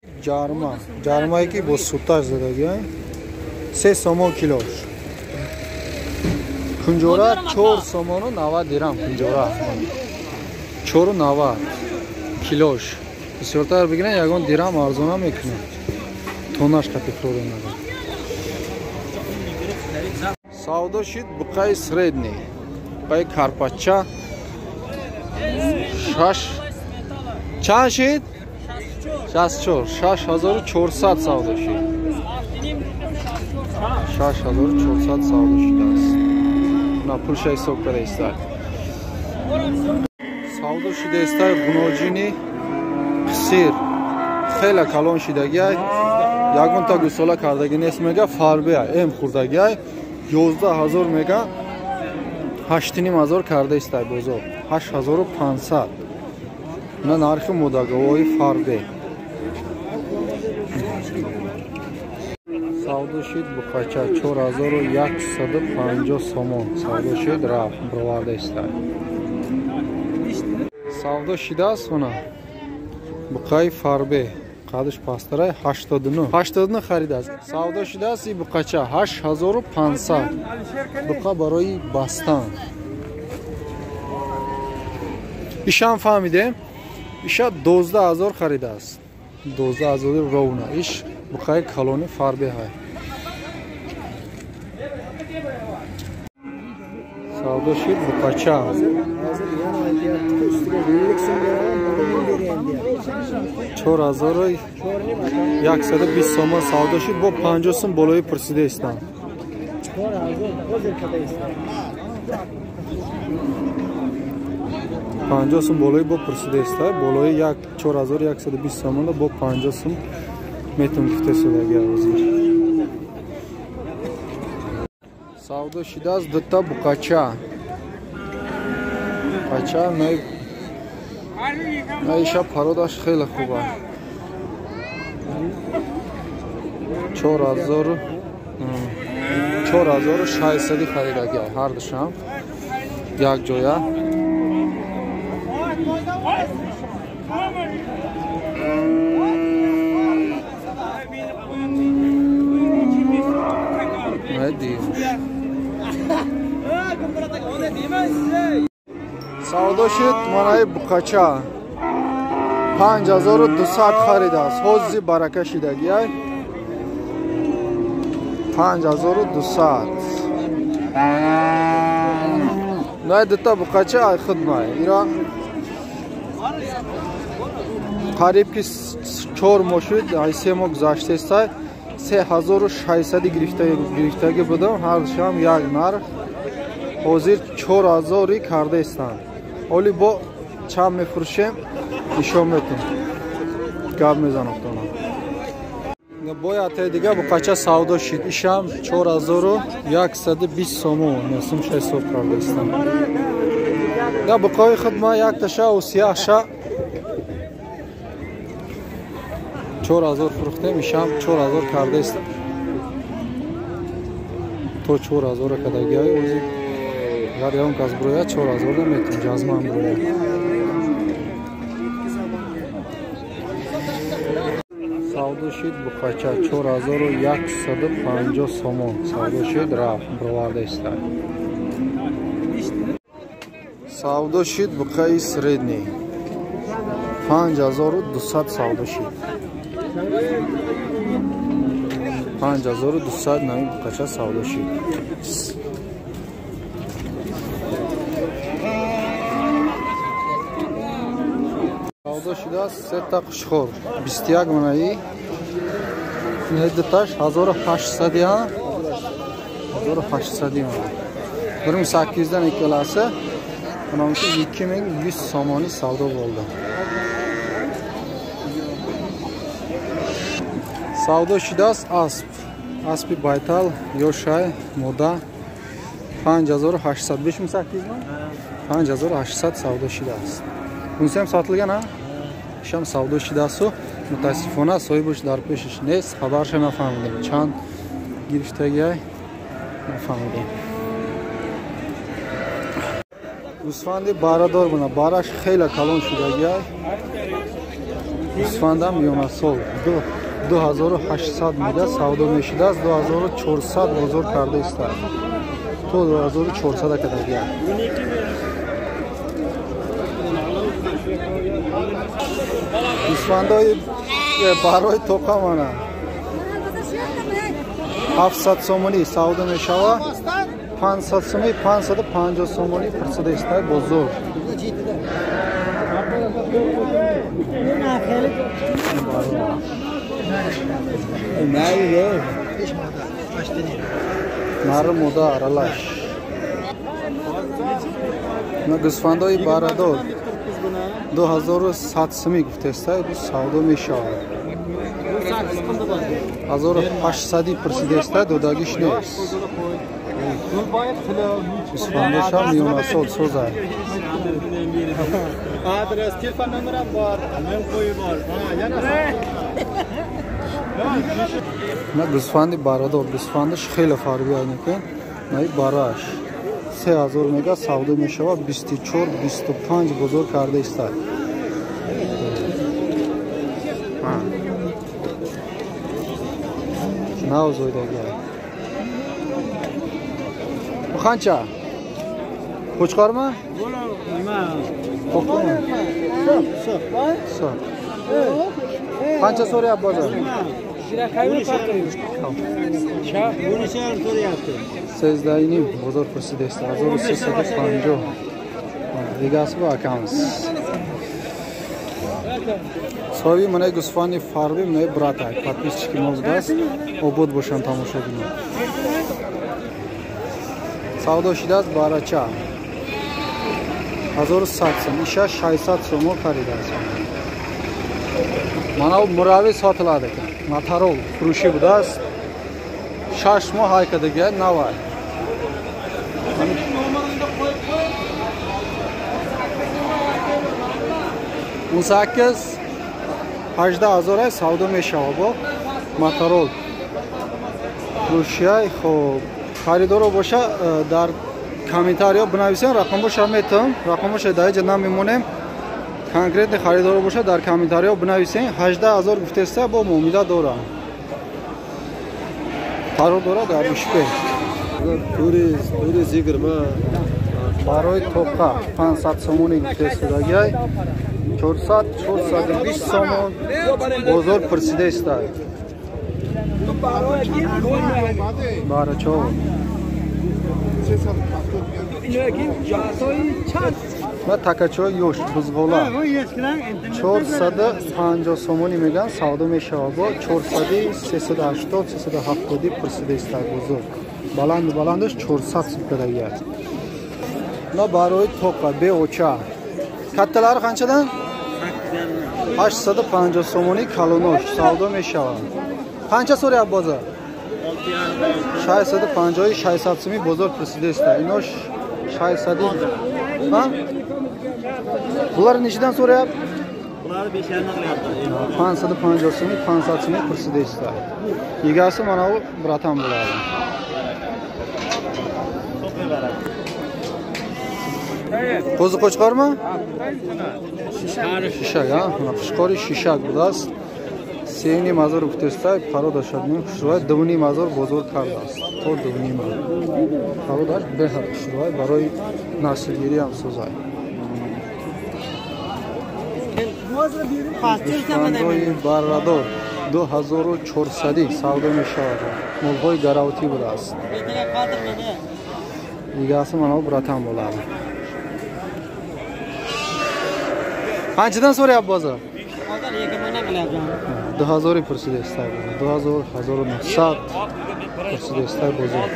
Ҷарма, ҷармае ки бо суташ задагӣ, 3 сомон килош. Кунҷора 4 сомону 90 дирам кунҷора. 4,90 килош. Бисёртар бигирен, ягон дирам арзона мекунад. Тоннаш қати фурӯнада. Савдо шид буқаи средний. Буқаи карпача 6 чанд шид? 64. 6400 савдо шид. 6400 савдо шудааст. На пулша ҳисоб карда истад. Савдо шидаистай ғуноҷини қисир. Хеле калон шидагиай. Ягонта гусола кардагӣ нест мега, фарбеай, эм хӯрдагиай. 11000 мега, 8500 карда истай бозор. 8500. На нархи мудаговои фарбе. Савдо шид буқача 4150 сомон. Савдо шид рафт бироварда истай. Савдо шидааст она. Буқаи фарбе қадаш пасттарай 89. 89 харидааст. Савдо шидааст и буқача 8500. Буқа барои бастан. Ишам фаҳмидем. Иша 12000 харидааст. 12000 ровна. Иш буқаи калони фарбе ҳай. Савдо шид буқача. 4120 сомон савдо шид, бо 50 сом болои пурсида истанд. 50 сом болои бо пурсида иста, болои 4120 сомон бо 50 сом метон гуфта шудаги ҳозир. Савдо шидааст дута буқача. Буқача наиша пародаш хеле хуб аст. 4600 харидаги ҳардушам як ҷоя. Савдо шид манаи буқача 5200 харидааст. Ҳози барака шидагиай. 5200. Най дута буқача ай худмай. Ира қариб ки 4 моҳ шуд, ай 3 моҳ гузаштаистай. 3600 гирифтагӣ будам, ҳардушам як нарх. Ҳозир 4000 кардаистанд. Оли бо чанд мефурӯшем нишон метум. Гап мезанам тона. Бояд дига буқача савдо шид. Ишам 4120 сомон. Насумша ҳисоб кардаистам. Да буқои худма якташа усияша 4000 фурӯхтем, ишам 4000 кардаист. То 4000 кадагиай ози агар ягон кас бурояд 4000 да метум ҷазман бурояд. Савдо шид буқача 4150 сомон. Савдо шид рафт бироварда истай. Савдо шид буқаи средний 5200 савдо шид. 5200 нави буқача савдо шид. Савдо шудааст сета қушхор 21 манаи дуташ 1800 1800 1800 ikkalasi buniki 2100 somoni savdo bo'ldi. Савдо шудааст асп. Аспи байтал ёшай мода 5800 5800 5800 савдо шудааст. Унси ҳам сотилган а? Ишам савдо шудаасту мутаассифона соҳибаш дар пешаш нест, хабарша нафаҳмидем. Чанд гирифтагиай нафаҳмидем. Гӯсфанди барадор бuna, бараш хеле калон шудагиай. Гӯсфандам миёнасол 2800 мега савдо мешудааст, 2400 бозор карда истад. То 2400 кадагия. Гӯсфандои барои тоқа мана 700 сомонӣ савдо мешавад, 500 сомонӣ, 550 сомонӣ пурсида истад бозор. Нар мода аралаш. На гӯсфандои барадор 2100 сомонӣ гуфтаста, савдо мешавад. 1800 пурсидаста, додагиш нест. Гӯсфандошам миёнасол созад. Адрес, телефон номерам бор, мен qo'yib bor. На гӯсфанди барадор, гӯсфандаш хеле фарқи айнекен. Наи бараш 3000 мега савдо мешавад, 24 25 бозор карда истад. Нав зойдагия. Qancha? Qo'chqormi? Qo'qmi? So'q. Qancha so'rayapti bozor? Сездаиним бозор пурсидааст, 1350. Дигasi bu akamiz. Соҳиби манаи гӯсфанди фарби манаи брата, подписчики мо будааст. Обод бошанд тамошобинон. Савдо шудааст барача 1100 сом, иша 600 сомон харидааст. Мана муравӣ сотилadi ekan. Моторол фурӯшӣ будааст. 6 моҳ ҳайкадага навай. Он 8 18000 савдо мешавад бо моторол фурӯшиай. Хоб, харидоро боша дар комментариё бинависем, рақамоша метам, рақамоша дар инҷа намемонем. Конкретни харидоро боша дар комментариё бинависем. 18000 гуфтеста, бо муомила дора. Қарор дора дар Бишкек. Турист 20. Барои тоқа 500 сомонӣ гуфтестудагиай, 400 420 сомон бозор пурсида истад. Барачо ва такачои ёш бузғола 450 сомонӣ меган савдо мешавад, бо 400 380 370 пурсида истад бозор. Баланду баландаш 400 сом кадагиай. На барои тоқа беоча катталari qanchadan? 850 сомонӣ калонош савдо мешавад. Qancha so'rayapti bozor? 650 600 сомонӣ бозор пурсида истад. Инош 600. Ha? Bular nechidan so'rayapti? Bular 5.5 qilyapti. 550 сомонӣ 500 сомонӣ пурсида истад. Egasi mana bu bratan bo'ladi. Qo'zi qo'chqormi? Shishak, ha? Mana qo'chqori shishak будааст. 3.5 ҳазор гуфтестай, пародашад ним хушрӯй, 2.5 ҳазор бозор кардааст. То 2.5. Пародаш беҳад хушрӯй, барои наслгирӣ ҳам созай. Гӯсфандои баррадор 2400 савдо мешавад. Молҳои гаравтӣ будааст. Дигаси мана братан bo'ladi. Qanchadan so'rayapti bozor? 2000 пурсида истад. 2000 1900 пурсида истад бозор.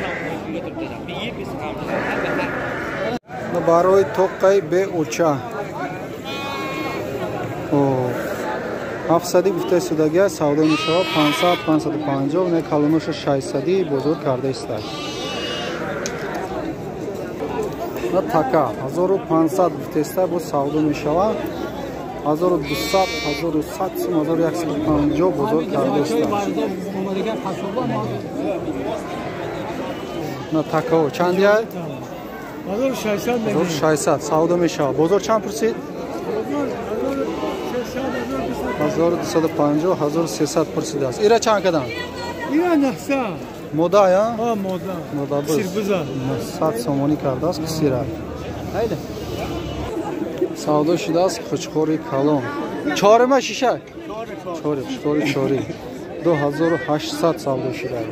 Барои тоқаи беоча 700 гуфта истодагия савдо мешавад, 500 550, не калоноша 600 бозор карда истад. На така 1500 гуфта истад, боз савдо мешавад. 1200 1100 сом 1150 бозор карда истад. На такао чандия? 1600 савдо мешавад. Бозор чанд пурсид? 1250 1300 пурсидааст. Ира чанд кадан? Ира 900. Мода я? Ҳа, мода. Мода буз. Сирбуза. 900 сомонӣ кардааст кисира. Хайде. Савдо шудааст қучқори калон. Чорема шиша? Чори, қучқори чори. 2800 савдо шудааст.